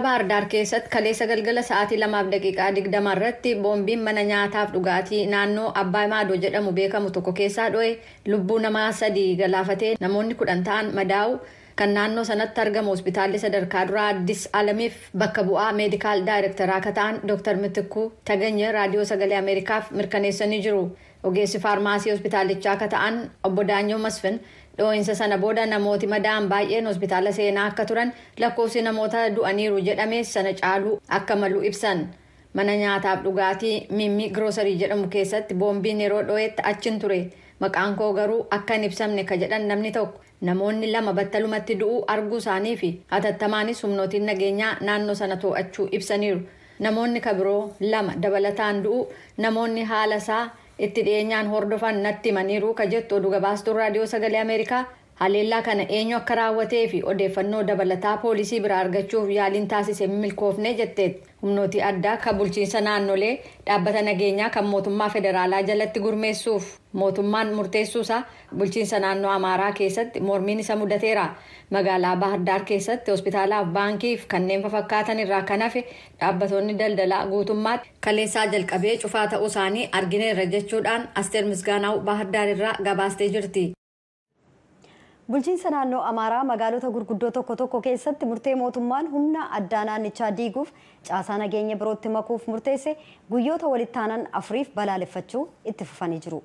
Baahirdaar keessatti kaleessa galgala sa'aatii 2:20 irratti boombiin mana nyaataaf dhugaatii naannoo Abbaa Maadoo jedhamu beekamu tokko keessaa dho'e lubbuu namaa 3 galaafatee namoonni 10 ta'an madaa'u kan naannoo sanatti argamu hospitaalli sadarkaa duraa Addis Alamiif bakka bu'aa meedikaal daayirektaraa akka ta'an Dr. Mitikuu Taganya raadiyoo sagalee Ameerikaaf mirkaneessanii jiru. Ogeessi faarmaasii hospitaalichaa akka ta'an obbo Daanyoo Masfin dhoo'insa sana booda namooti madaa'an baay'een hospitaala seenaa akka turan lakkoofsi namoota du'aniiru jedhame sana caaluu akka malu ibsan. Mana nyaataaf dhugaatii Mimmi Giroosarii jedhamu keessatti boombiin yeroo dho'etti achiin ture. Maqaan koo garuu akka hin ibsamne ka jedhan namni tokko namoonni 2 battalumatti du'uu arguu isaanii fi hatattamaanis humnootiin nageenyaa naannoo sana to'achuu ibsaniiru. Namoonni kabiroo 2 dabalataan du'uu namoonni haala isaa itti dhiyeenyaan hordofan natti himaniiru ka jettu oduu gabaastuun raadiyoo sagalee Ameerikaa haleellaa kana eenyu akka raawwatee fi odeeffannoo dabalataa poolisii biraa argachuuf yaaliin taasise milkoofne jetteetti. Humnootii addaa kan bulchiinsa naannolee dhaabbata nageenyaa kan mootummaa federaalaa jalatti gurmeessuuf mootummaan murteessuusaa bulchiinsa naannoo Amaaraa keessatti mormiin isa mudateera. Magaalaa Baahirdaar keessatti hospitaalaaf baankiif kanneen fafakkaatan irraa kan hafe dhaabbattoonni daldalaa guutummaatti kaleessaa jalqabee cufaa ta'uu isaanii argineerra jechuudhaan Asteer Misgaanaw Baahirdaar irraa gabaastee jirti. Bulchiinsa naannoo Amaaraa magaalota gurguddoo tokko tokko keessatti murtee mootummaan humna addaa naannichaa diiguuf caasaa nageenya birootti makuuf murteesse guyyoota walitti aanan 4 balaaleffachuu itti fufanii jiru.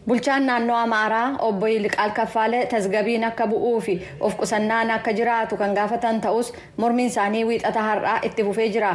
Bulchaan naannoo Amaaraa obbo Yiliqaal Kaffaalee tasgabbiin akka bu'uu fi of qusannaan akka jiraatu kan gaafatan ta'us mormiin isaanii wiixata har'aa itti fufee jira.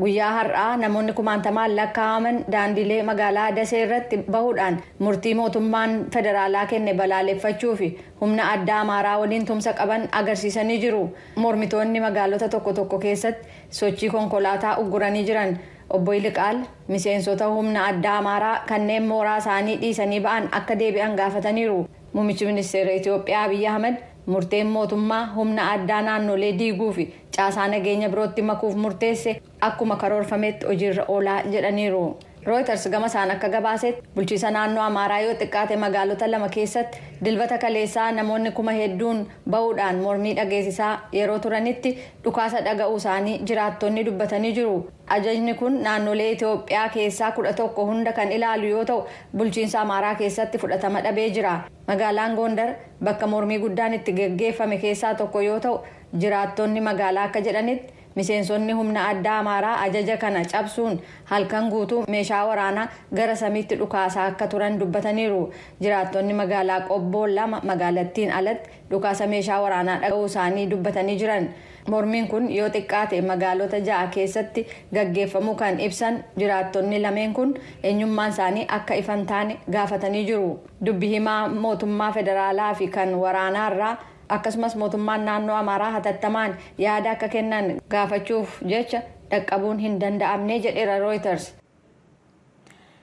Guyyaa har'aa namoonni kumaantamaan lakkaa'aman daandilee magaalaa Dasee irratti bahuudhaan murtii mootummaan federaalaa kenne balaaleffachuu fi humna addaa Amaaraa waliin tumsa qaban agarsiisanii jiru. Mormitoonni magaalota tokko tokko keessatti sochii konkolaataa ugguranii jiran. Obbo Yiliqaal miseensota humna addaa Amaaraa kanneen mooraa isaanii dhiisanii ba'an akka deebi'an gaafataniiru. Muummichi ministeera Itoophiyaa Abiyyi Ahmed murteen mootummaa humna addaa naannolee diiguu fi caasaa nageenya birootti makuuf murteesse akkuma karoorfametti hojiirra oolaa jedhaniiru. Reuters gama isaan akka gabaasetti bulchiinsa naannoo Amaaraa yoo xiqqaate magaalota 2 keessatti dilbata kaleessaa namoonni 1000 hedduun bahuudhaan mormii dhageessisaa yeroo turanitti dhukaasa dhaga'uu isaanii jiraattonni dubbatanii jiru. Ajajni kun naannolee Itoophiyaa keessaa 11 hunda kan ilaalu yoo ta'u bulchiinsa Amaaraa keessatti fudhatama dhabee jira. Magaalaan Gondar bakka mormii guddaan itti geggeeffame keessaa tokko yoo ta'u jiraattonni magaalaa akka jedhanitti miseensonni humna addaa Amaaraa ajaja kana cabsuun halkan guutuu meeshaa waraanaa gara samiitti dhukaasaa akka turan dubbataniiru. Jiraattonni magaalaa Qobboo 2 magaalattiin alatti dhukaasa meeshaa waraanaa dhaga'uu isaanii dubbatanii jiran. Mormiin kun yoo xiqqaate magaalota 6 keessatti gaggeeffamuu kan ibsan jiraattonni lameen kun eenyummaan isaanii akka ifan taane gaafatanii jiru. Dubbi himaa mootummaa federaalaa fi kan waraanaarraa akkasumas mootummaan naannoo Amaaraa hatattamaan yaada akka kennan gaafachuuf jecha dhaqqabuun hin danda'amne jedheera Reuters.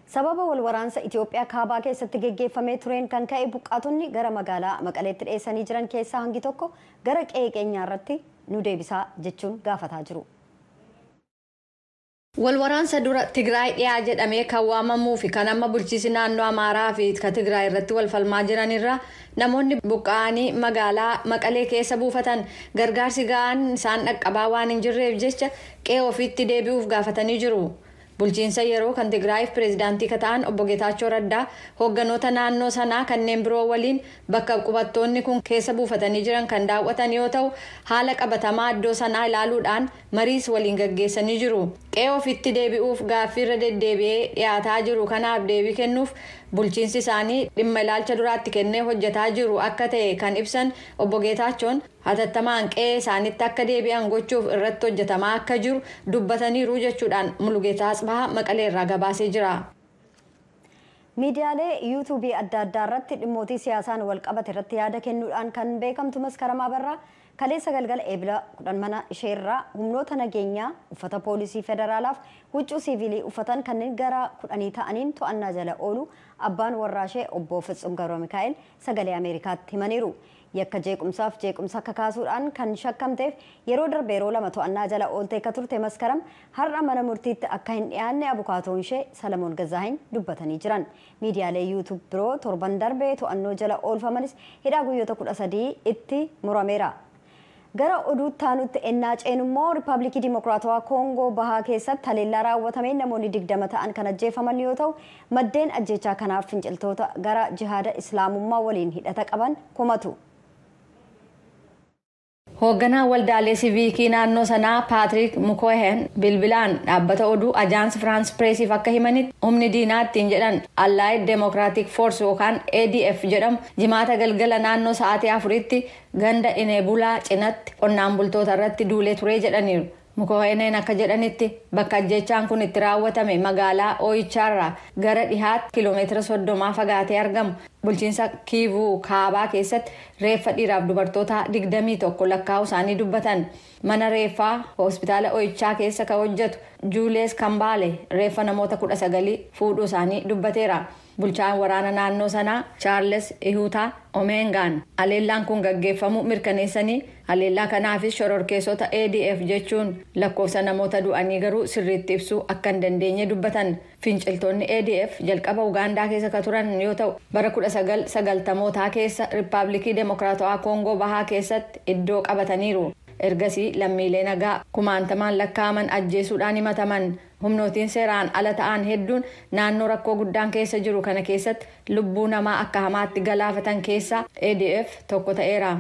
Sababa wal waraansa Itoophiyaa kaabaa keessatti geggeeffamee tureen kan ka'e buqqaatonni gara magaalaa Maqaleetti dheessanii jiran keessaa hangi tokko gara qe'ee keenyaa irratti nu deebisaa jechuun gaafataa jiru. Wal waraansa dura Tigraay dhiyaa jedhamee kan waamamuu fi kan amma bulchiinsi naannoo Amaaraa fi ka Tigraay irratti wal falmaa jiranirra namoonni buqqa'anii magaalaa Maqalee keessa buufatan gargaarsi ga'aan isaan dhaqqabaa waan hin jirreef jecha qe'ee ofiitti deebi'uuf gaafatanii jiru. Bulchiinsa yeroo kan Tigraayiif pireezidaantii ka ta'an obbo Geetaachoo Raddaa hoogganoota naannoo sanaa kanneen biroo waliin bakka qubattoonni kun keessa buufatanii jiran kan daawwatan yoo ta'u haala qabatamaa iddoo sanaa ilaaluudhaan mariis waliin gaggeessanii jiru. Qe'ee ofiitti deebi'uuf gaaffiirra deddeebi'ee dhiyaataa jiru kanaaf deebii kennuuf bulchiinsi isaanii dhimma ilaalcha duraatti kennee hojjetaa jiru akka ta'e kan ibsan obbo Geetaachoon hatattamaan qe'ee isaaniitti akka deebi'an gochuuf irratti hojjetamaa akka jiru dubbataniiru jechuudhaan Mulugeetaa Atsbahaa Maqalee irraa gabaasee jira. Miidiyaalee yuutuubii adda addaa irratti dhimmootii siyaasaan wal qabate irratti yaada kennuudhaan kan beekamtu Maskaramaa Abarraa kaleessa galgala eebila 10 mana isheerraa humnoota nageenyaa uffata poolisii federaalaaf huccuu siivilii uffatan kanneen gara 10 ta'aniin to'annaa jala oolu abbaan warraa ishee obbo Fitsum Gabra Mikaa'el sagalee Ameerikaatti himaniiru. Yakka jeequmsaaf jeequmsa akka kaasuudhaan kan shakkamteef yeroo darbe yeroo 2 to'annaa jala ooltee akka turte Maskaram har'a mana murtiitti akka hin dhiyaanne abukaatoon ishee Salamoon Gazaahiny dubbatanii jiran. Miidiyaalee yuutuub biroo torban darbe to'annoo jala oolfamanis hidhaa guyyoota 13 itti murameera. Gara oduutti aanutti ennaa ceenu immoo Riippaabilikii Dimokiraatawaa Koongoo bahaa keessatti haleellaa raawwatameen namoonni 20 ta'an kan ajjeefaman yoo ta'u, maddeen ajjeechaa kanaaf finciltoota gara jihaada Islaamummaa waliin hidhata qaban komatu. Hoogganaan waldaalee siiviikii naannoo sanaa Paatrik Mukohen bilbilaan dhaabbata oduu Ajaans Firaans Pireesiif akka himanitti, humni diinaa ittiin jedhan Allied Democratic Force yookaan ADF jedhamu Jimaata galgala naannoo sa'aatii 4tti ganda Ineebulaa cinatti qonnaan bultoota irratti duulee ture jedhaniiru. Mukoheneen akka jedhanitti, bakka ajjechaan kun itti raawwatame magaalaa Ooyichaarraa gara dhihaatti kiiloomeetira 30 fagaatee argamu, bulchiinsa Kiivuu Kaabaa keessatti reeffa dhiiraaf dubartoota 21 lakkaa'uu isaanii dubbatan. Mana reeffaa hospitaala Ooyichaa keessa kan hojjetu Juulees Kambaale reeffa namoota 19 fuudhuu isaanii dubbateera. Bulchaan waraana naannoo sanaa Chaarles Ihuutaa Omeengaan haleellaan kun gaggeeffamuu mirkaneessanii, haleellaa kanaafis shororkeessota ADF jechuun lakkoofsa namoota du'anii garuu sirriitti ibsuu akka hin dandeenye dubbatan. Finciltoonni ADF jalqaba Ugaandaa keessa ka turan yoo ta'u, bara 1990mootaa keessa Riippaabilikii Demokiraatawaa Koongoo bahaa keessatti iddoo qabataniiru. Ergasii lammiilee nagaa kumaantamaan lakkaa'aman ajjeesuudhaan himataman. Humnootiin seeraan ala ta'an hedduun naannoo rakkoo guddaan keessa jiru kana keessatti lubbuu namaa akka hamaatti galaafatan keessaa ADF tokko ta'eera.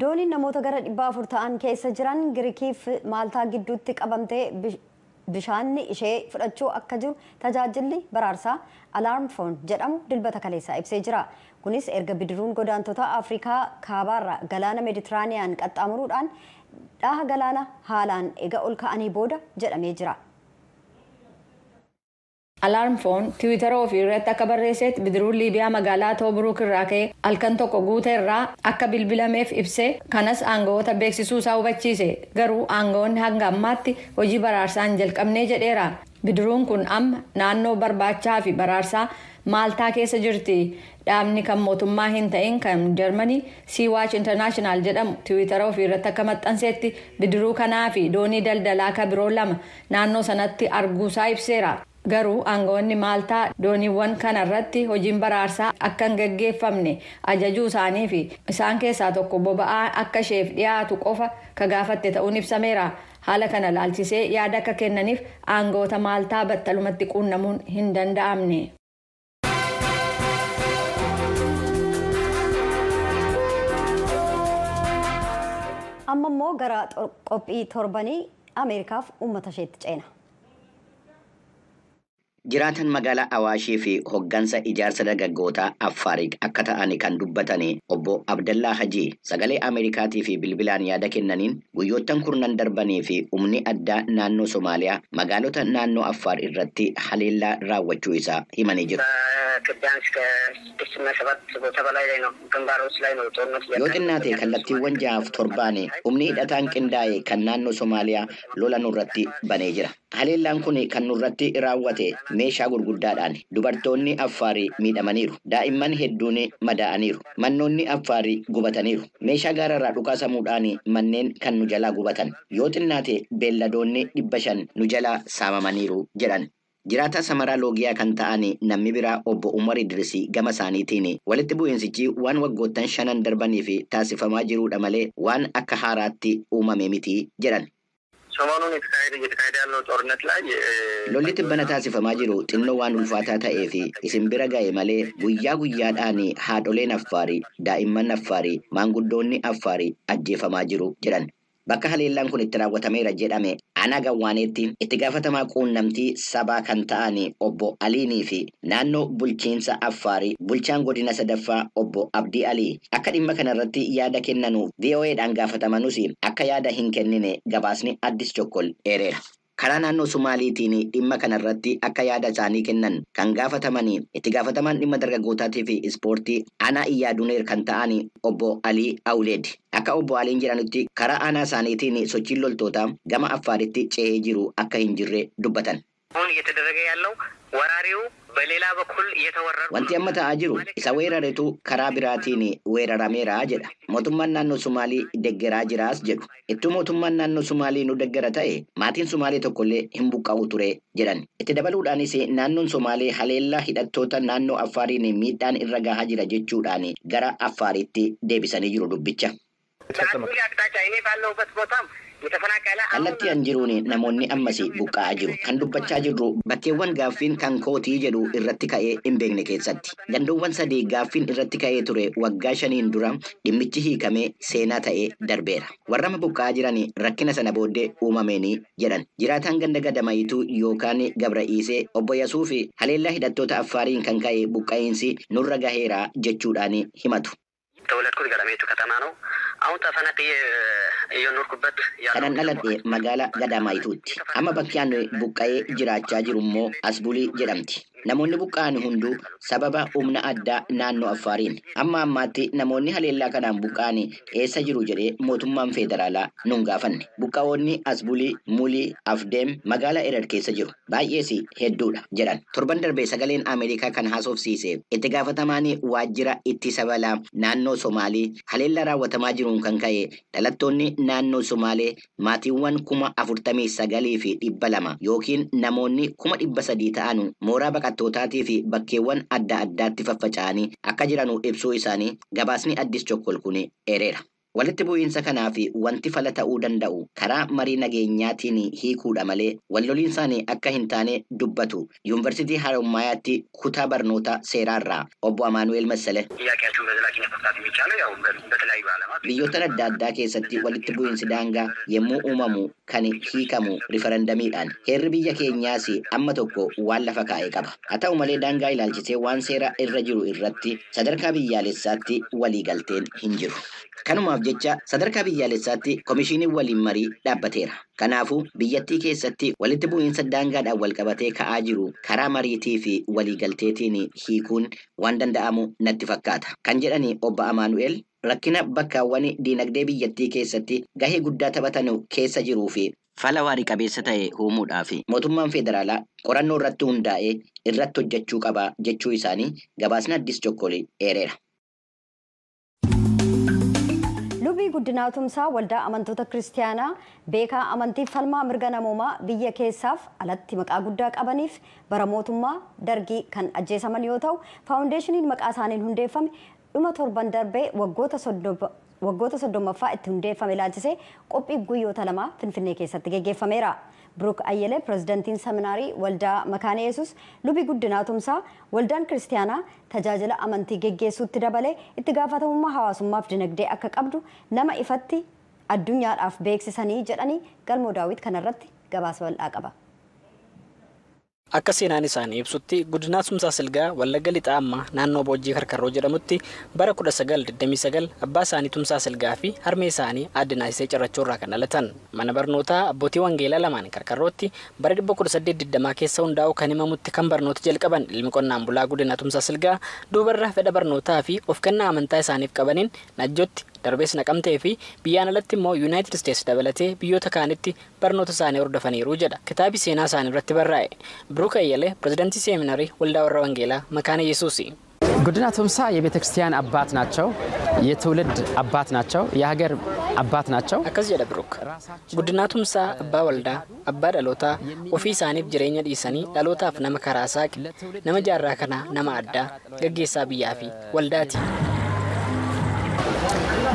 Dooniin namoota gara 400 ta'an keessa jiran Giriikiif Maaltaa gidduutti qabamtee bishaanni ishee fudhachuu akka jiru tajaajilli baraarsaa Alarm Phone jedhamu Dilbata kaleessaa ibsee jira. Kunis erga bidiruun godaantota Afrikaa kaabaarraa galaana Meeditiraaniyaan qaxxaamuruudhaan dhaha galaana haalaan ega ol ka'anii booda jedhamee jira. Alarm Phone Tiwiitara ofii irratti akka barreessetti, bidiruun Liibiyaa magaalaa Tooburuuk irraa ka'ee halkan tokko guute irraa akka bilbilameef ibsee, kanas aangawoota beeksisuu isaa hubachiise. Garuu aangawoonni hanga ammaatti hojii baraarsaa hin jalqabnee jedheera. Bidiruun kun amma naannoo barbaachaa fi baraarsaa Maaltaa keessa jirti. Dhaabni kan mootummaa hin ta'in kan Jarmanii Sea-Watch International jedhamu Tiwiitara ofii irratti akka maxxansetti, bidiruu kanaa fi doonii daldalaa kan biroo lama naannoo sanatti arguusaa ibseera. Garuu aangawoonni Maaltaa dooniiwwan kana irratti hojiin baraarsaa akka hin gaggeeffamne ajajuu isaanii fi isaan keessaa tokko boba'aa akka isheef dhiyaatu qofa ka gaafatte ta'uun ibsameera. Haala kana laalchisee yaada akka kennaniif aangawoota Maaltaa battalumatti quunnamuun hin danda'amne. Amma immoo gara qophii torbanii Ameerikaaf uummata isheetti ceena. Jiraatan magaalaa Awaashii fi hoggansa ijaarsa dargaggootaa Affaarik akka ta'an kan dubbatan obbo Abdallaa Hajii Sagalee Ameerikaatii fi bilbilaan yaada kennaniin, guyyoottan kurnan darbanii fi humni addaa naannoo Somaaliyaa magaalota naannoo Affaar irratti haleellaa raawwachuu isaa himanii jiru. ቢያንስ ከስድስት እና ሰባት ቦታ በላይ ላይ ነው ግንባሮች ላይ ነው ጦርነት Yoo xinnaate kallattiiwwan ja'aaf torbaan humni hidhataan qindaa'e kan naannoo Somaaliyaa lola nurratti banee jira. Haleellaan kun kan nurratti raawwate meeshaa gurguddaadhaan. Dubartoonni Affaarii miidhamaniiru. Daa'imman hedduun madaa'aniiru. Mannoonni Affaarii gubataniiru. Meeshaa gaararraa dhukaasamuudhaan manneen kan nu jalaa gubatan. Yoo xinnaate beelladoonni 500 nu jalaa saamamaniiru jedhan. Jiraataa Samaraa Loogiyaa kan ta'an namni biraa obbo Umar Idrisii gama isaaniitiin, walitti bu'iinsichi waan waggoottan shanan darbanii fi taasifamaa jirudha malee waan akka haaraatti uumame miti jedhan. ሰሞኑን የተካሄደ እየተካሄደ ያለው ጦርነት ላይ Lolli tibbana taasifamaa jiru xinnoo waan ulfaataa ta'ee fi isin bira ga'e malee guyyaa guyyaadhaan haadholeen Affaarii, daa'imman Affaarii, maanguddoonni Affaarii ajjeefamaa jiru jedhan. Bakka haleellaan kun itti raawwatameera jedhame aanaa Gawwaaneetti itti gaafatamaa quunnamtii sabaa kan ta'an obbo Aliinii fi naannoo bulchiinsa Affaarii bulchaan godina sadaffaa obbo Abdii Alii akka dhimma kanarratti yaada kennanu VOAdhaan gaafatamanus akka yaada hin kennine gabaasni Addis Chokkol eereera. Karaa naannoo Sumaaliitiin dhimma kanarratti akka yaada isaanii kennan kan gaafatamanii itti gaafatamaan dhimma dargaggootaatii fi ispoortii aanaa Iyyaaduneer kan ta'an obbo Alii Awuleed. Akka obbo Aliin jedhanitti, karaa aanaa isaaniitiin sochiin loltootaa gama Affaaritti ce'ee jiru akka hin jirre dubbatan. አሁን እየተደረገ ያለው ወራሪው በሌላ በኩል እየተወረሩ Wanti amma ta'aa jiru isa weeraretu karaa biraatiin weerarameera jedha. Mootummaan naannoo Sumaalii deggeraa jiraas jedhu. Ittuu mootummaan naannoo Sumaalii nu deggera ta'e maatiin Sumaalii tokkollee hin buqqa'u ture jedhan. Itti dabaluudhaanis naannoon Sumaalee haleellaa hidhattoota naannoo Affaariin miidhaan irra gahaa jira jechuudhaan gara Affaaritti deebisanii jiru dubbicha. Kallattii an jiruun namoonni ammas buqqa'aa jiru. Kan dubbachaa jirru bakkeewwan gaaffiin kan kootii jedhu irratti ka'ee hin beekne keessatti. Gandoowwan sadii gaaffiin irratti ka'ee ture waggaa 5 dura dhimmichi hiikamee seenaa ta'ee darbeera. Warra buqqa'aa jiran rakkina sana booddee uumameenii jedhan. Jiraataan ganda Gadamayituu yookaan Gabra'iisee obbo Yasuu fi haleellaa hidhattoota Affaariin kan ka'e buqqa'iinsi nurra gaheera jechuudhaan himatu. የተወለድኩት ገዳማይቱ ከተማ ነው። አሁን ተፈናቅዬ እየኖርኩበት Kanan dhaladhe magaalaa Gadaamaayituutti. Amma bakki ani buqqa'ee jiraachaa jiru immoo Asbulii jedhamti. Namoonni buqqa'an hunduu sababa humna addaa naannoo Affaariin. Amma ammaatti namoonni haleellaa kanaan buqqa'an eessa jiru jedhee mootummaan federaalaa nun gaafanne. Buqqa'oonni Asbulii, Mulii, Afdeem magaalaa Erer keessa jiru. Baay'ees hedduudha jedhan. Torban darbee sagaleen Ameerikaa kan haasofsiise itti gaafatamaan waajjira ittisa balaa naannoo Somaalii haleellaa raawwatamaa jiruun kan ka'e dhalattoonni naannoo Somaalee maatiiwwan 49,200 yookiin namoonni 300,000 ta'an mooraa baqattootaatii fi bakkeewwan adda addaatti faffaca'anii akka jiranu ibsuu isaanii gabaasni Addis Chokkol kun eereera. Walitti bu'iinsa kanaaf wanti fala ta'uu danda'u karaa marii nageenyaatiin hiikuudha malee walloliinsaan akka hin taane dubbatu. Yuunivarsiitii Haromaayaatti kutaa barnoota seeraarraa obbo Amaanu'eel Massale. ጥያቄያቸውን በዘላቂነት መፍታት የሚቻለው ያው በተለያዩ ዓለማት Biyyoota adda addaa keessatti walitti bu'iinsi daangaa yommuu uumamu kan hiikamu rifarandamiidhaan. Heerri biyya keenyaas amma tokko waan lafa kaa'e qaba. Haa ta'u malee daangaa ilaalchisee waan seera irra jiru irratti sadarkaa biyyaalessaatti waliigalteen hin jiru. Kanumaaf jecha sadarkaa biyyaalessaatti komishiiniin waliin marii dhaabbateera. Kanaafuu biyyattii keessatti walitti bu'iinsa daangaadhaan walqabatee ka'aa jiru karaa mariitii fi waliigalteetiin hiikuun waan danda'amu natti fakkaata. Kan jedhani obbo Amaanu'eel rakkina bakkaawwan diinagdee biyyattii keessatti gahee guddaa taphatan keessa jiruu fi fala waarii qabeessa ta'e uumuudhaaf mootummaan federaalaa qorannoo irratti hundaa'ee irratti hojjechuu qaba jechuu isaanii gabaasni Addis Chokkol eereera. Lubii Guddinaa Tumsaa waldaa amantoota kiristaanaa beekaa amantii falmaa mirga namoomaa biyya keessaaf alatti maqaa guddaa qabaniif bara mootummaa dargii kan ajjeesaman yoo ta'u faawundeeshiniin maqaa isaaniin hundeeffame dhuma torban darbee waggoota 30ffaa itti hundeeffame ilaalchisee qophii guyyoota 2 Finfinnee keessatti geggeeffameera. Biruk Ayyelee pirezidantiin seminaarii waldaa Makaana Yesuus Lubii Guddinaa Tumsaa waldaan kiristaanaa tajaajila amantii geggeessuutti dabalee itti gaafatamummaa hawaasummaaf dinagdee akka qabdu nama ifatti addunyaadhaaf beeksisanii jedhanii Galmoo Daawit kanarratti gabaasa bal'aa qaba. Akka seenaan isaanii ibsutti Guddinaa Tumsaa Silgaa Wallagga Lixaa ammaa naannoo Boojjii Karkarroo jedhamutti bara 1929 abbaa isaanii Tumsaa Silgaa fi harmee isaanii Aadde Naasisee Cirrachoo irraa kan dhalatan. Mana barnootaa abbootii wangeelaa lamaan Karkarrootti bara 1820 keessa hundaa'u kan himamutti kan barnoota jalqaban ilmi qonnaan bulaa Guddinaa Tumsaa Silgaa duubarra fedha barnootaa fi of kennaa amantaa isaaniif qabaniin Najjootti darbees Naqamtee fi biyyaan alatti immoo Yuunaayitid Isteetsi dabalatee biyyoota kaanitti barnoota isaanii hordofaniiru jedha kitaabi seenaa isaanii irratti barraa'e. Biruk Ayyelee pirezidaantii seeminarii waldaa warra wangeelaa Makaana Yesuusi. ጉዲና ቱምሳ የቤተ ክርስቲያን አባት ናቸው። የትውልድ አባት ናቸው። የሀገር አባት ናቸው። Akkas jedha Biruk. Guddinaa Tumsaa abbaa waldaa, abbaa dhalootaa, ofii isaaniif jireenya dhiisanii dhalootaaf nama karaa saaqe, nama jaarraa kanaa, nama addaa, gaggeessaa biyyaa fi waldaati.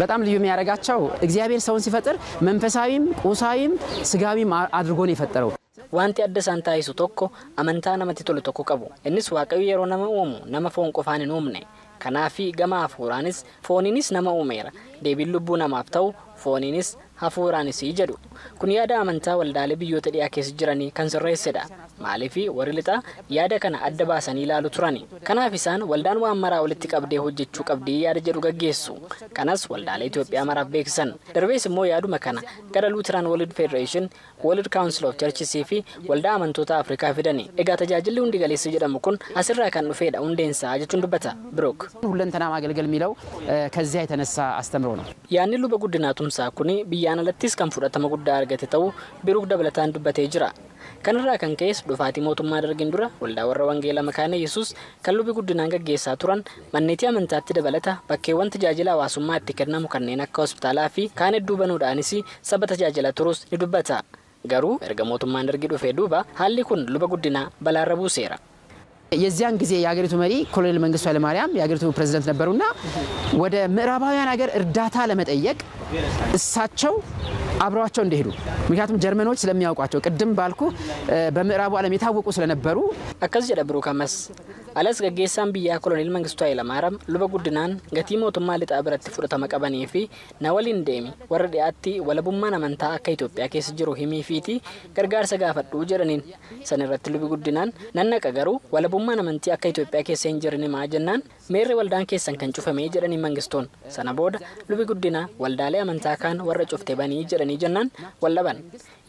በጣም ልዩ የሚያደርጋቸው እግዚአብሔር ሰውን ሲፈጥር መንፈሳዊም ቁሳዊም ስጋዊም አድርጎ ነው የፈጠረው። Wanti adda isaan taasisu tokko amantaa namatti tolu tokko qabu. Innis Waaqayyo yeroo nama uumu nama foon qofaan hin uumne. Kanaafi gama hafuuraanis fooniinis nama uumeera. Deebiin lubbuu namaaf ta'u fooniinis hafuuraanis jedhu. Kun yaada amantaa waldaalee biyyoota dhiyaa keessa jiranii kan sirreessedha. Maaliif warri lixaa yaada kana adda baasanii ilaalu turani. Kanaaf isaan waldaan waan maraa walitti qabdee hojjechuu qabdii yaada jedhu gaggeessu. Kanas waldaalee Itoophiyaa maraaf beeksisan. Darbees immoo yaaduma kana gara Lutheran World Federation, World Council of Churches fi waldaa amantoota Afrikaa fidani. Egaa tajaajilli hundi galeessa jedhamu kun asirraa kan dhufeedha hundeensaa jechuun dubbata Biruk. ሁለንተና ማገልገል የሚለው ከዚያ የተነሳ አስተምሮ ነው። Yaadni luba Guddinaa Tumsaa kun biyyaan alattis kan fudhatama guddaa argate ta'uu Biruk dabalataan dubbatee jira. Kanarraa kan ka'es dhufaatii mootummaa dargiin dura waldaa warra wangeelaa Makaana Yesuus kan lubi Guddinaan gaggeessaa turan manneetii amantaatti dabalata bakkeewwan tajaajila hawaasummaa itti kennamu kanneen akka hospitaalaa fi kaan hedduu banuudhaanis saba tajaajila turus ni dubbata. Garuu erga mootummaan dargii dhufee duuba haalli kun luba Guddinaa balaarra buuseera. የዚያን ጊዜ የሀገሪቱ መሪ ኮሎኔል መንግስቱ ኃይለማርያም የሀገሪቱ ፕሬዝዳንት ነበሩና ወደ ምዕራባውያን ሀገር እርዳታ ለመጠየቅ እሳቸው አብረዋቸው እንደሄዱ ምክንያቱም ጀርመኖች ስለሚያውቋቸው ቅድም ባልኩ በምዕራቡ ዓለም የታወቁ ስለነበሩ Akkas jedha Biruuk ammas. Alas gaggeessaan biyyaa Koloneel Mangistuu Hayilamaariyaam luba Guddinaan gatii mootummaa lixaa biratti fudhatama qabanii fi na waliin deemi warra dhiyaatti walabummaan amantaa akka Itoophiyaa keessa jiru himii fiiti gargaarsa gaafadhu jedhaniin. San irratti lubi Guddinaan nan naqa garuu walabummaan amantii akka Itoophiyaa keessa hin jirre himaa jennaan meerri waldaan keessan kan cufamee jedhanii Mangistoon. Sana booda lubi Guddinaa waldaalee amantaa kaan warra cufte banii jedhanii jennaan wal dhaban.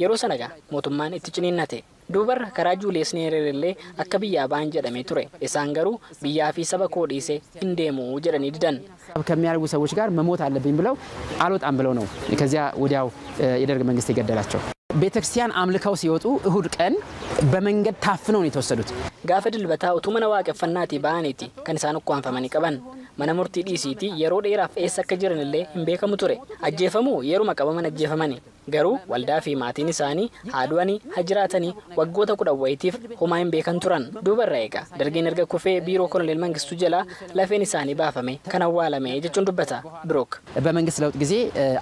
Yeroo sana gaa mootummaan itti ciniinnate. Duubarra karaa Juuliyees Neerer illee akka biyyaa ba'an jedhamee ture. Isaan garuu biyyaa fi saba koo dhiisee hin deemu jedhanii didan. ከሚያደርጉ ሰዎች ጋር መሞት አለብኝ ብለው አልወጣም ብለው ነው ከዚያ ወዲያው የደርግ መንግስት የገደላቸው። ቤተክርስቲያን አምልከው ሲወጡ እሁድ ቀን በመንገድ ታፍነው ነው የተወሰዱት። Gaafa Dilbataa utuu mana waaqeffannaatii ba'aniiti kan isaan ukkaanfamanii qaban. Mana murtii dhiisiitii yeroo dheeraaf eessa akka jiran illee hin beekamu ture. Ajjeefamuu yeruma qabaman ajjeefamani. Garuu waldaa fi maatiin isaanii haa du'anii haa jiraatanii waggoota 10 wayitiif homaa hin beekan turan. Duubarra eega Dargiin erga kufee biiroo Koloneel Mangistuu jalaa lafeen isaanii baafame kan awwaalame jechuun dubbata Birook. በመንግስት ለውጥ ጊዜ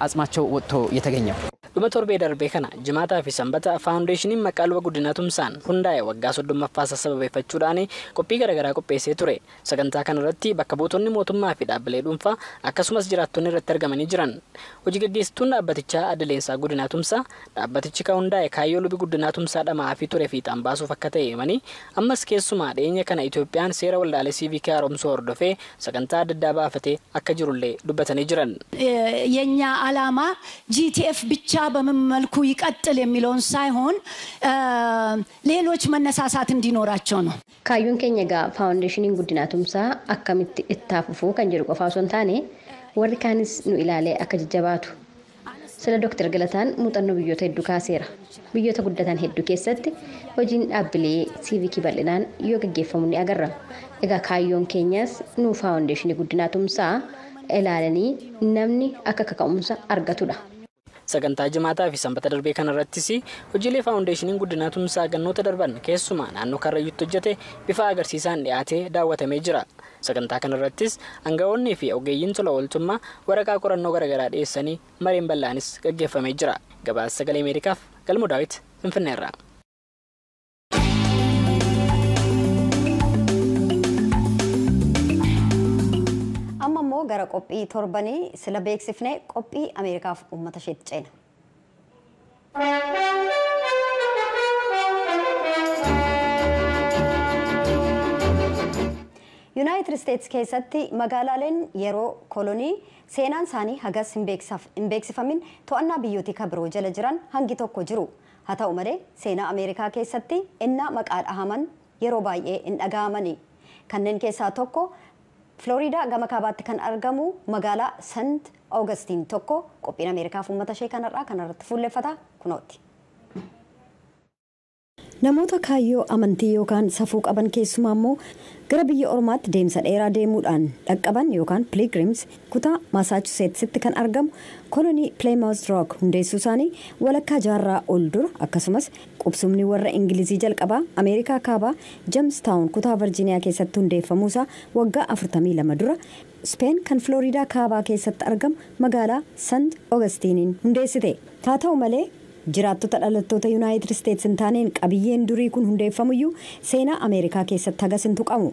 አጽማቸው ወጥቶ የተገኘው Dhuma torbee darbee kana Jimaataa fi Sanbata faawundeeshiniin maqaa luba Guddinaa Tumsaan hundaa'e waggaa 30ffaa sababeeffachuudhaan qophii garaagaraa qopheessee ture. Sagantaa kanarratti bakka buutonni mootummaa fi dhaabbilee dhuunfaa akkasumas jiraattonni irratti argamanii jiran. Hojii gaggeessituun dhaabbatichaa Aadde Leensaa Guddinaa Tumsaa dhaabbatichi kan hundaa'e kaayyoo lubi Guddinaa Tumsaa dhama'aa fi ture fiixaan baasuuf akka ta'e himanii ammas keessumaa dhiyeenya kana Itoophiyaan seera waldaalee siivikii haaromsuu hordofee sagantaa adda addaa baafatee akka jirullee dubbatanii jiran. የኛ አላማ ጂቲኤፍ ብቻ በምን መልኩ ይቀጥል የሚለውን ሳይሆን ሌሎች መነሳሳት እንዲኖራቸው ነው። Kaayyoon keenya egaa faawundeeshiniin Guddinaa Tumsaa akkamitti itti fufuu kan jedhu qofa osoo hin taane warri kaanis nu ilaalee akka jajjabaatu. Sila Dooktar Galataan muuxannoo biyyoota hedduu kaaseera. Biyyoota guddatan hedduu keessatti hojiin dhaabbilee siivikii bal'inaan yoo gaggeeffamu ni agarra. Egaa kaayyoon keenyas nu faawundeeshinii Guddinaa Tumsaa ilaalanii namni akka kaka'umsa argatudha. Sagantaa Jimaataa fi Sanbata darbee kanarrattis hojiilee faawundeeshiniin Guddinaa Tumsaa gannoota darban keessumaa naannoo Karrayyuutti hojjete bifa agarsiisaan dhiyaatee daawwatamee jira. Sagantaa kanarrattis aangawoonnii fi ogeeyyiin tola ooltummaa waraqaa qorannoo garaagaraa dhiyeessanii mareen bal'aanis gaggeeffamee jira. Gabaasa Sagalee Ameerikaaf Galmoo Daawit Finfinneerraa. Amma immoo gara qophii torbanii sila beeksifne qophii Ameerikaaf uummata isheetti ceena. Yuunaayitid Isteetsi keessatti magaalaaleen yeroo kolonii seenaan isaanii hagas hin beeksifamin to'annaa biyyootii kan biroo jala jiran hangi tokko jiru. Haa ta'u malee seenaa Ameerikaa keessatti innaa maqaa dhahaman yeroo baay'ee hin dhaga'amani. Kanneen keessaa tokko Floriidaa gama kaabaatti kan argamu magaalaa Sant Augustiin tokko qophiin Ameerikaaf uummata ishee kanarraa kanarratti fuulleffata kunooti. Namoota kaayyoo amantii yookaan safuu qaban keessumaa immoo gara biyya ormaatti deemsa dheeraa deemuudhaan dhaqqaban yookaan pilgrims kutaa Massachusettsitti kan argamu kolonii Plymouth Rock hundeessuu isaanii walakkaa jaarraa ol dura akkasumas qubsumni warra Ingilizii jalqabaa Ameerikaa kaabaa Jamestown kutaa Virgiiniyaa keessatti hundeeffamuusaa waggaa 42 dura Speen kan Floriidaa kaabaa keessatti argamu magaalaa Sant Augustiiniin hundeessite. Haa ta'u malee jiraattota dhalattoota Yuunaayitid Isteetsi hin taaneen qabiyyeen durii kun hundeeffamuyyuu seenaa Ameerikaa keessatti hagas hin tuqamu.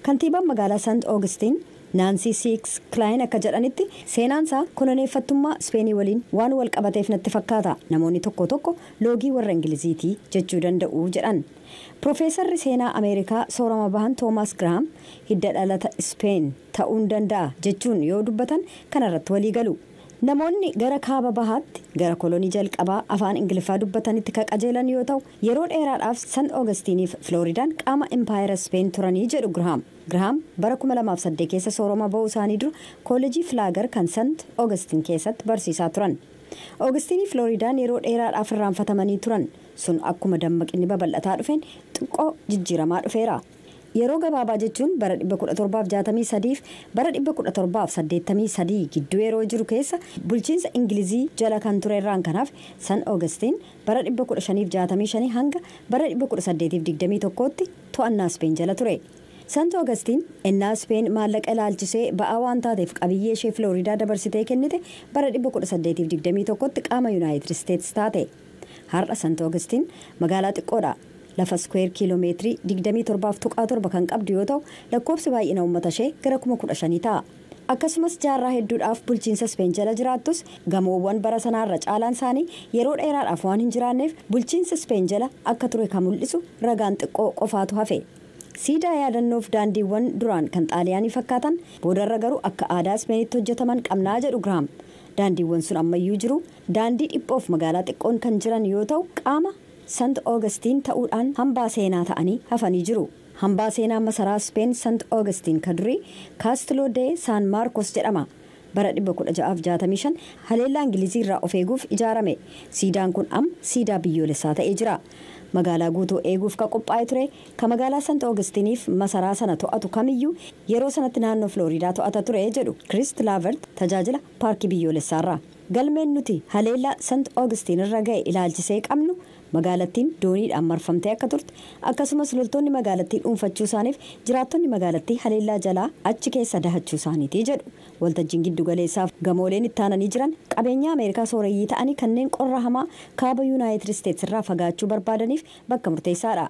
Kantiibaan magaalaa Sant Augustiin Naansii Siiks Kilaayin akka jedhanitti seenaan isaa koloneeffattummaa Speenii waliin waan wal qabateef natti fakkaata. Namoonni tokko tokko loogii warra Ingiliziitii jechuu danda'u jedhan. Piroofeesarri seenaa Ameerikaa soorama bahan Toomaas Giraam hidda dhalata Speen ta'uu danda'a jechuun yoo dubbatan kanarratti walii galu. Namoonni gara kaaba bahaatti gara kolonii jalqabaa afaan Ingiliffaa dubbatanitti kan qajeelan yoo ta'u yeroo dheeraadhaaf San Augustiiniif Flooridaan qaama impaayera Speen turanii jedhu Giraam. Giraam bara 2008 keessa soorama ba'uu isaanii dura kooleejii Filaagar kan Sant Augustiin keessatti barsiisaa turan. Augustiinii Flooridaan yeroo dheeraadhaaf irraanfatamanii turan sun akkuma dammaqinni babal'ataa dhufeen xiqqoo jijjiiramaa dhufeera. Yeroo gabaabaa jechuun bara 1763 fi bara 1783 gidduu yeroo jiru keessa bulchiinsa Ingilizii jala kan ture irraan kanaaf San Augustin bara 1565 hanga bara 1821tti to'annaa Speen jala ture. Sant Augustin ennaa Speen maallaqa ilaalchisee ba'aa waan taateef qabiyyee ishee Filooriidaa dabarsitee kennite bara 1821tti qaama Yuunaayitid Isteetsi taate. Har'a Sant Augustin magaalaa xiqqoodha. Lafa square kiiloomeetirii 27.7 kan qabdu yoo ta'u lakkoofsi baay'ina uummata ishee gara 15,000 ta'a. Akkasumas jaarraa hedduudhaaf bulchiinsa Speen jala jiraattus gamoowwan bara sanaarra caalaan isaanii yeroo dheeraadhaaf waan hin jiraanneef bulchiinsa Speen jala akka ture kan mul'isu ragaan xiqqoo qofaatu hafe. Siidaa yaadannoof daandiiwwan duraan kan Xaaliyaanii fakkaatan boodarra garuu akka aadaa Ispeenitti hojjetaman qabnaa jedhu Giraam. Daandiiwwan sun ammayyuu jiru. Daandii dhiphoof magaalaa xiqqoon kan jiran yoo ta'u qaama Sant Augustin ta'uudhaan hambaa seenaa ta'anii hafanii jiru. Hambaa seenaa masaraa Speen Sant Augustin kan durii Kaastiloo de San Marcos jedhama. Bara 1665 haleellaa Ingilizii irraa of eeguuf ijaarame. Siidaan kun amma siidaa biyyoolessaa ta'ee jira. Magaalaa guutuu eeguuf kan qophaa'e ture kan magaalaa Sant Augustiniif masaraa sana to'atu kamiyyuu yeroo sanatti naannoo Filooriidaa to'ata ture jedhu Chris Lavert tajaajila paarkii biyyoolessaarra. Galmeen nuti haleellaa Sant Augustin irra ga'e ilaalchisee qabnu magaalattiin dooniidhaan marfamtee akka turte akkasumas loltoonni magaalattii dhuunfachuu isaaniif jiraattonni magaalattii haleellaa jalaa achi keessa dahachuu isaaniiti jedhu. Waltajjiin giddu galeessaaf gamooleen itti aananii jiran qabeenya Ameerikaa sooreyyii ta'anii kanneen qorra hamaa kaaba Yuunaayitid Isteetsi irraa fagaachuu barbaadaniif bakka murteessaadha.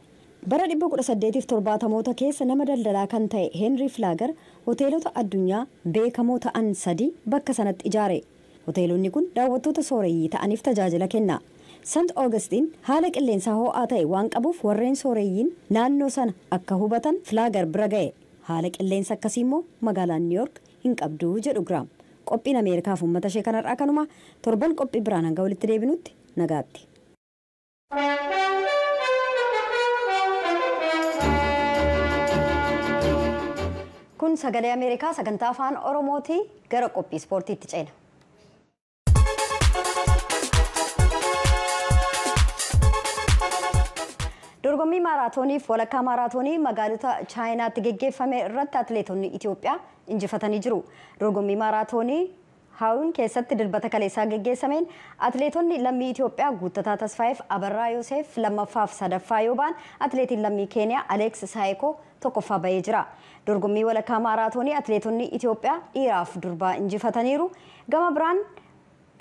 Bara 1870moota keessa nama daldalaa kan ta'e Henry Flagler hoteelota addunyaa beekamoo ta'an 3 bakka sanatti ijaare. Hoteelonni kun daawwattoota sooreyyii ta'aniif tajaajila kenna. Sant Augustin haala qilleensaa ho'aa ta'e waan qabuuf warreen sooreyyiin naannoo sana akka hubatan Flagler bira ga'e. Haala qilleensa akkasii immoo magaalaan New York hin qabdu jedhu Giraam. Qophiin Ameerikaaf uummata ishee kanarraa kanuma torban qophii biraan hanga walitti deebinutti nagaatti. Kun sagalee Ameerikaa sagantaa afaan Oromooti gara qophii ispoortiitti ceena. Dorgommii maaraatooniif walakkaa maaraatoonii magaalota Chaayinaatti geggeeffame irratti atileetonni Itoophiyaa injifatanii jiru. Dorgommii maaraatoonii Haawun keessatti dilbata kaleessaa geggeessameen atileetonni lammii Itoophiyaa Guuttataa Tasfaayeef Abarraa Yoseef lammaffaaf sadaffaa yoo ba'an atileetiin lammii Keeniyaa Aleeks Saayikoo tokkoffaa bahee jira. Dorgommii walakkaa maaraatoonii atileetonni Itoophiyaa dhiiraaf durbaa injifataniiru. Gama biraan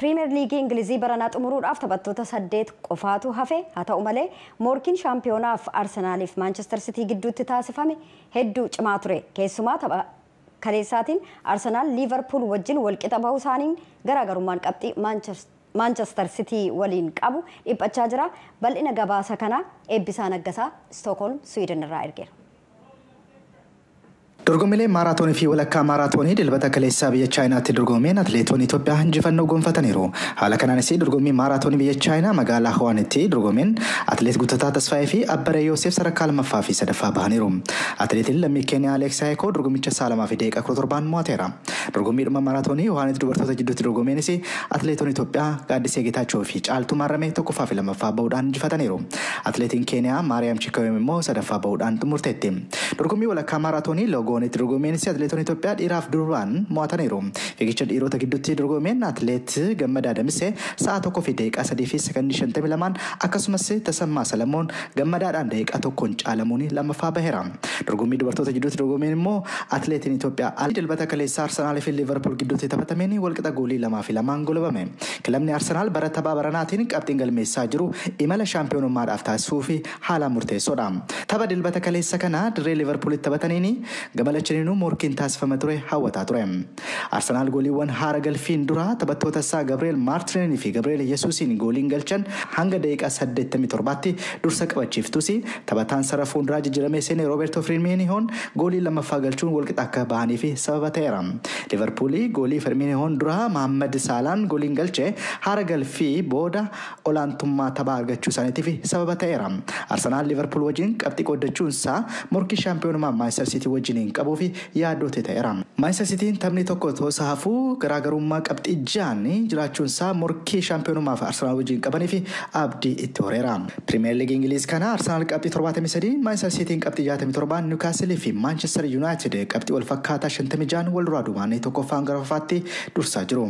Piriimeer Liigii Ingilizii baranaa xumuruudhaaf taphattoota 8 qofaatu hafe. Haa ta'u malee morkiin shaampiyonaaf Arsenaaliif Maanchestar Sitii gidduutti taasifame hedduu cimaa ture. Keessumaa tapha kaleessaatiin Arsenaal Liivarpuul wajjin walqixa bahuu isaaniin garaagarummaan qabxii Maanchestar Sitii waliin qabu dhiphachaa jira. Bal'ina gabaasa kanaa Eebbisaa Naggasaa Stookholm Siwiidin irraa ergeera. Dorgommiileen maaraatoonii fi walakkaa maaraatoonii dilbata kaleessaa biyya Chaayinaatti dorgomeen atileetonni Itoophiyaa injifannoo gonfataniiru. Haala kanaanis dorgommii maaraatoonii biyya Chaayinaa magaalaa Hwaanitti dorgomeen atileet Guuttataa Tasfaayee fi Abbaree Yoosef sadarkaa lammaffaa fi sadaffaa bahaniiru. Atileetiin lammii Keeniyaa Aleeks Saayikoo dorgommicha sa'a 2:17 mo'ateera. Dorgommiidhuma maaraatoonii Hwaanitti dubartoota jidduutti dorgomeenis atileetonni Itoophiyaa Gaaddisee Geetaachoo fi Caaltuu Maarramee tokkoffaa fi lammaffaa bahuudhaan injifataniiru. Atileetiin Keeniyaa Maariyaam Chikawem immoo sadaffaa bahuudhaan xumurteetti. Dorgommii walakkaa maaraatoonii Logoonitti dorgomeenis atileetonni Itoophiyaa dhiiraaf durbaan mo'ataniiru. Fiigicha dhiirota gidduutti dorgomeen atileet Gammadaa Damisee sa'a 1:03:52 akkasumas Tasammaa Salamoon Gammadaadhaan daqiiqaa 1 caalamuun lammaffaa baheera. Dorgommii dubartoota gidduutti dorgomeen immoo atileetiin Itoophiyaa dilbata kaleessaa Arsenaal fi Liivarpuul gidduutti taphatameen walqixa goolii 2-2 golobame. Kilabni Arsenaal bara taphaa baranaatiin qabxiin galmeessaa jiru imala shaampiyoonummaadhaaf taasisuu fi haalaan murteessoodha. Tapha dilbata kaleessa kana dirree Liivarpuulitti taphataniin gamalachaniinuu morkiin taasifama ture hawwataa ture. Arsenaal gooliiwwan haara galfiin dura taphattoota isaa Gabriel Maartinii fi Gabriel Yesuusiin gooliin galchan hanga daqiiqaa 87tti dursa qabachiiftus taphataan sarara fuulduraa jijjiiramee seene Rooberto Firminihoon goolii lammaffaa galchuun walqixa akka bahanii fi sababa ta'eera. Liivarpuul goolii Firminihoon dura Mohaammed Saalaan gooliin galche haara galfii booda olaantummaa taphaa argachuu isaaniitiif sababa ta'eera. Arsenaal Liivarpuul wajjin qabxii qooddachuun isaa morkii shaampiyoonummaa Maanchister Siitii wajjin wajjin qabuu fi yaaddoote ta'eera. Maanchister Sitiin taphni tokko otoo isa hafuu garaagarummaa qabxii 6 jiraachuun isaa morkii shaampiyoonummaaf Arsenaal wajjin qabanii fi abdii itti horeera. Pirimeer Liigii Ingiliiz kana Arsenaal qabxii 73, Maanchister Sitiin qabxii 67, Niwukaasilii fi Maanchister Yuunaayitid qabxii wal fakkaataa 56 wal duraa duubaan tokkoffaan gara afuraffaatti dursaa jiru.